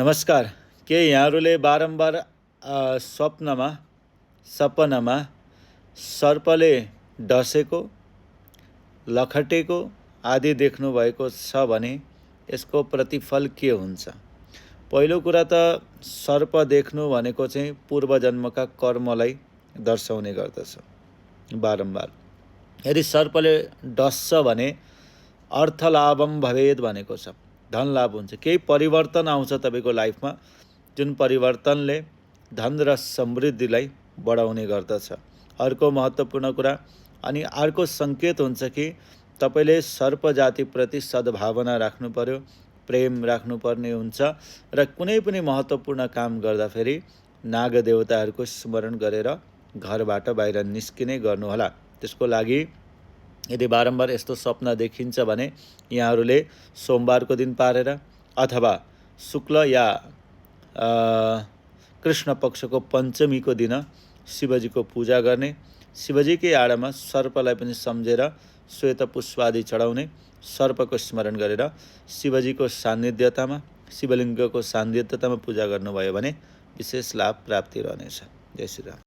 नमस्कार। के यहाँहरूले बारम्बार सपनामा सर्पले डसेको, लखटेको आदि देख्नुभएको छ भने यसको प्रतिफल के हुन्छ? पहिलो कुरा त सर्प देख्नु भनेको चाहिँ पूर्वजन्मका कर्मलाई दर्शाउने गर्दछ। बारम्बार यदि सर्पले डस्छ भने अर्थलाभम भवेद भनेको छ, धन लाभ हुन्छ, केही परिवर्तन आउँछ तपाईँको लाइफमा, जुन परिवर्तनले धन र समृद्धिलाई बढाउने गर्दछ। अर्को महत्त्वपूर्ण कुरा अनि अर्को सङ्केत हुन्छ कि तपाईँले सर्प जातिप्रति सद्भावना राख्नु पर्यो, प्रेम राख्नुपर्ने हुन्छ र कुनै पनि महत्त्वपूर्ण काम गर्दाखेरि नागदेवताहरूको स्मरण गरेर घरबाट बाहिर निस्किने गर्नुहोला। त्यसको लागि यदि बारम्बार यस्तो सपना देखिन्छ भने यहाँहरूले सोमबारको दिन पारेर अथवा शुक्ल या कृष्ण पक्षको पञ्चमीको दिन शिवजीको पूजा गर्ने, शिवजीकै आडामा सर्पलाई पनि सम्झेर श्वेत पुष्पादि चढाउने, सर्पको स्मरण गरेर शिवजीको सान्निध्यतामा, शिवलिङ्गको सान्निध्यतामा पूजा गर्नुभयो भने विशेष लाभ प्राप्ति रहनेछ। जय श्री राम।